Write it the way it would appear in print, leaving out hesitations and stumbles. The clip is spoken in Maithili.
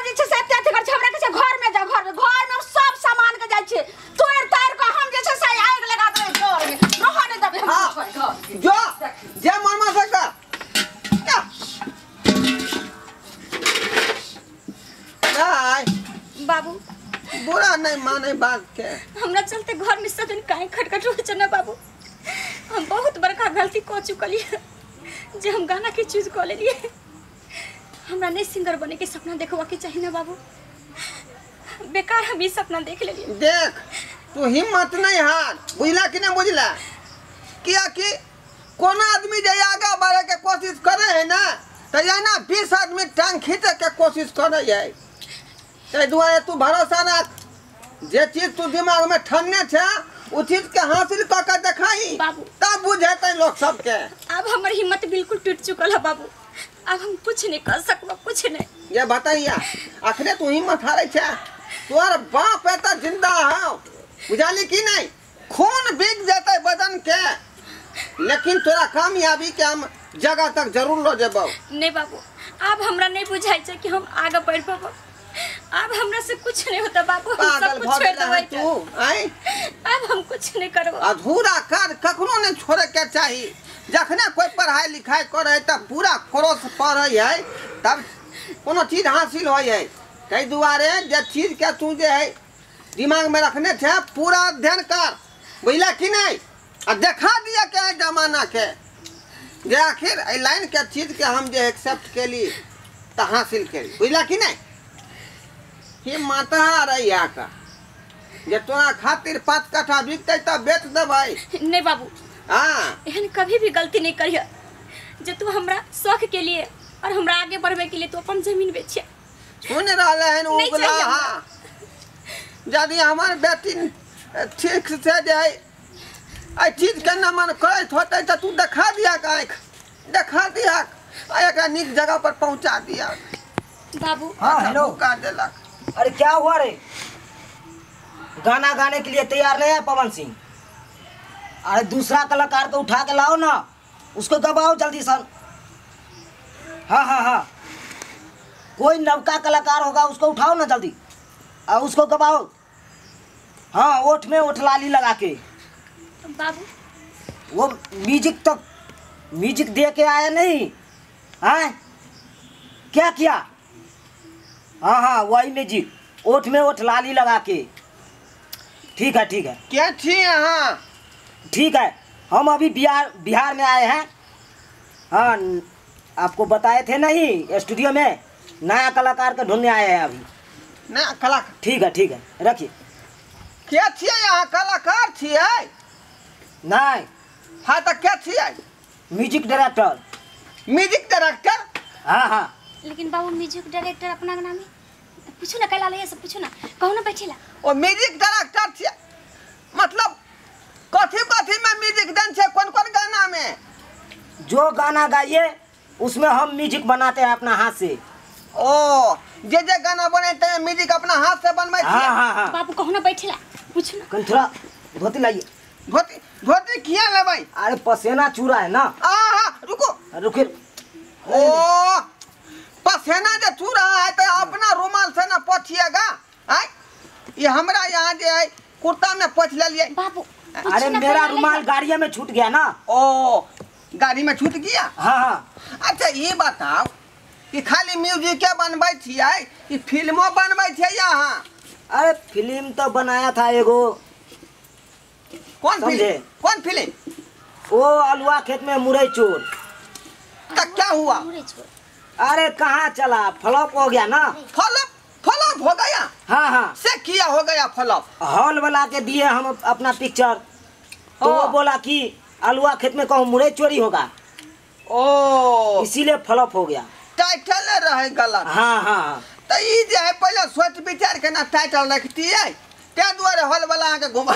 जे छै से एते अथी करै छै, हमरा कहै छै घर में जा, घर में, घर में सब सामान के जाइ छै तोड़ ताड़ के, हम जे छै से आगि लगा देबै घर में, रहऽ नहि देबै हम घर। जो जे मन में से कर। नहीं बाबू बुरा नहीं माने बात के, हमरा चलते घर में सदन काहे खटखट होइ छै ना बाबू। हम बहुत बड़का गलती कऽ चुकलियै जे हम गाना के चूज कऽ लेलियै। हमरा नहीं सिंगर बने के सपना देखवा के चाहिए ना बाबू, बेकार हम ई सपना देख लेलियै। देख तू हिम्मत नहीं हार, बुझला कि नहीं बुझला? किया कि कोनो आदमी जे आगा बढ़े के कोशिश करे है ना तो ना 20 आदमी टांग खींचे के कोशिश करे है। ताहि दुआरे तू भरोसा रख, जे चीज तू दिमाग में ठनने छे उ चीज के हासिल कऽ के देखाही बाबू, तब बुझेतै लोग सबके। अब हमर हिम्मत बिल्कुल टूट चुकल है बाबू, अब हम कुछ नहीं कर सकबो, कुछ नहीं। ये बताइया अखने तू हिम्मत हारे छे? तोहर बाप एतऽ जिंदा हौ, बुझाली कि नहीं? खून बिक जेतै बदन के, लेकिन तोरा कामयाबी के हम जगह तक जरूर लो जेबौ। नहीं बाबू, अब हमरा नहीं बुझाइ छै कि हम आगे बढ़ पाबो, अब हमरा से कुछ नहीं होता बाबू, हम सब कुछ छोड़ देबै तू। आय अब हम कुछ नहीं करबो। अधूरा कार्य कखनो नहीं छोड़े के चाही। जखने कोई पढ़ाई लिखाई करे तब पूरा कोर्स पढ़े है तब कोनो चीज हासिल होइ है। ताहि दुआरे जे चीज के तू जे है दिमाग में रखने छे पूरा अध्ययन कर, बुझला कि नहीं? आ देखा दिया के है जमाना के जे आखिर एहि लाइन के चीज के हम जे एक्सेप्ट केली तऽ हासिल केली, बुझला कि नहीं? हिम्मत हारे का जे तोरा खातिर 5 कट्ठा बिकतै तऽ बेच देबै। नहीं बाबू, हाँ एहन कभी भी गलती नहीं करिय जे तू हमरा शौक के लिए और हमरा आगे बढ़वे के लिए तू अपन जमीन बेचिए। सुन रहले हन नहीं उगला। चाहिए हाँ यदि हमार बेटी ठीक से जे है एहि चीज के नमन करैत होतै तऽ तू देखा दिया आँखि, देखा दिया आ एकरा नीक जगह पर पहुंचा दिया बाबू। हाँ हेलो, धोखा देलक। अरे क्या हुआ रे? गाना गाने के लिए तैयार नहीं है पवन सिंह? अरे दूसरा कलाकार को उठा के लाओ ना, उसको दबाओ जल्दी सन। हाँ हाँ हाँ, कोई नवका कलाकार होगा उसको उठाओ ना जल्दी और उसको दबाओ। हाँ ओठ में ओठ लाली लगा के। बाबू वो म्यूजिक तो म्यूजिक दे के आया नहीं हाँ? क्या किया? हाँ हाँ वही म्यूजिक, ओठ में ओठ लाली लगा के। ठीक है ठीक है। क्या छी अहाँ? ठीक है, हम अभी बिहार बिहार में आए हैं। हाँ आपको बताए थे नहीं स्टूडियो में नया कलाकार को ढूंढने आए हैं अभी। नया कलाकार? ठीक है ठीक है, रखिए। क्या छियै अहाँ? कलाकार छियै? नहीं। हाँ तो क्या छियै? Music director. Music director? हाँ हाँ। लेकिन बाबू म्यूजिक डायरेक्टर अपना नाम है पूछू ना, कैला ले सब पूछू ना, कहू ना बैठेला। ओ म्यूजिक डायरेक्टर छियै मतलब कथी कथी में म्यूजिक देन छै, कौन कौन गाना में? जो गाना गाइए उसमें हम म्यूजिक बनाते हैं अपना हाथ से। ओ जे जे गाना बनेते हैं म्यूजिक अपना हाथ से बनबै छियै? हाँ हाँ हाँ। बाबू कहू ना बैठेला, पूछू ना। कन थोड़ा धोती लाइए। धोती? धोती किया लेबै? अरे पसेना चूरा है ना। आ हाँ रुको रुके। ओ पसेना जे चू रहा है तो अपना रुमाल से ना पोछिएगा। आय ये हमरा यहाँ जे है कुर्ता में पोछ लेलिए बाबू। अरे मेरा रुमाल गाड़िया में छूट गया ना। ओ गाड़ी में छूट गया? हाँ हाँ। अच्छा ये बताओ कि खाली म्यूजिक के बनबै छियै कि फिल्मो बनबै छियै यहाँ? अरे फिल्म तो बनाया था एगो। कौन फिल्म? कौन फिल्म? वो अलुआ खेत में मुरई चोर। तब क्या हुआ? अरे कहाँ चला, फ्लॉप हो गया ना। फ्लॉप? फ्लॉप हो गया? हाँ हाँ। से किया हो गया फ्लॉप? हॉल वाला के दिए हम अपना पिक्चर तो वो बोला कि अलुआ खेत में कहूँ मुरई चोरी होगा। ओ इसीलिए फ्लॉप हो गया। टाइटल रहे गलत। हाँ हाँ। तो ई जे है पहले सोच विचार के ना टाइटल रखती है, ते दुआरे हॉल वाला आके घुमा।